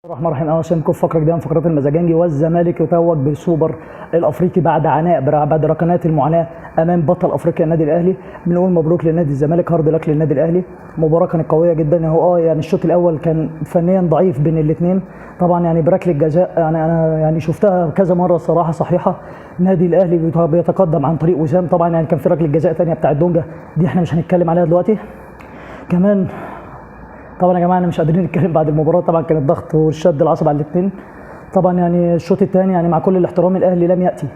الرحمن الرحيم. اهلا وسهلا بكم في فقره جديدة من فقرات المزاجنجي. والزمالك يتوج بالسوبر الافريقي بعد عناء، بعد ركنات المعاناة امام بطل افريقيا النادي الاهلي. بنقول مبروك لنادي الزمالك، hard luck للنادي الاهلي. المباراة كانت قوية جدا. هو يعني الشوط الاول كان فنيا ضعيف بين الاثنين، طبعا يعني بركله جزاء، يعني انا يعني شفتها كذا مرة الصراحة صحيحه. النادي الاهلي بيتقدم عن طريق وسام، طبعا يعني كان في ركلة جزاء ثانية بتاعت دونجا، دي احنا مش هنتكلم عليها دلوقتي. كمان طبعا يا جماعة احنا مش قادرين نتكلم بعد المباراه، طبعا كان الضغط والشد العصبي على الاثنين. طبعا يعني الشوط الثاني يعني مع كل الاحترام الاهلي لم ياتي،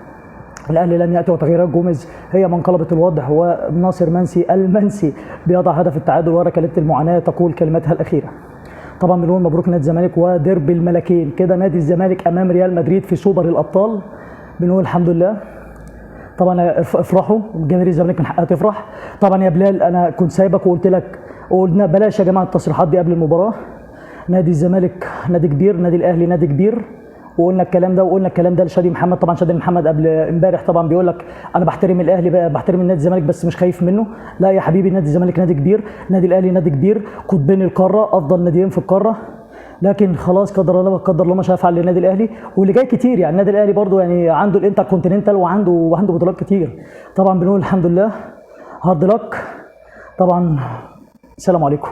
الاهلي لم ياتي، وتغييرات جوميز هي من قلبت الوضع، وناصر منسي المنسي بيضع هدف التعادل وركلات المعاناة تقول كلمتها الاخيرة. طبعا بنقول مبروك نادي الزمالك وديربي الملكين، كده نادي الزمالك امام ريال مدريد في سوبر الابطال. بنقول الحمد لله. طبعا افرحوا، جماهير الزمالك من حقها تفرح. طبعا يا بلال انا كنت سايبك وقلت لك، قلنا بلاش يا جماعة التصريحات دي قبل المباراة. نادي الزمالك نادي كبير، نادي الاهلي نادي كبير، وقلنا الكلام ده، وقلنا الكلام ده لشادي محمد. طبعا شادي محمد قبل امبارح طبعا بيقول لك انا بحترم الاهلي بقى، بحترم النادي الزمالك بس مش خايف منه. لا يا حبيبي، نادي الزمالك نادي كبير، نادي الاهلي نادي كبير، قطبين القارة، افضل ناديين في القارة. لكن خلاص قدر الله قدر الله ما شاء فعل للنادي الاهلي، واللي جاي كتير. يعني النادي الاهلي برضو يعني عنده الانتر كونتيننتال وعنده بطولات كتير. طبعا بنقول الحمد لله، hard luck. طبعا السلام عليكم.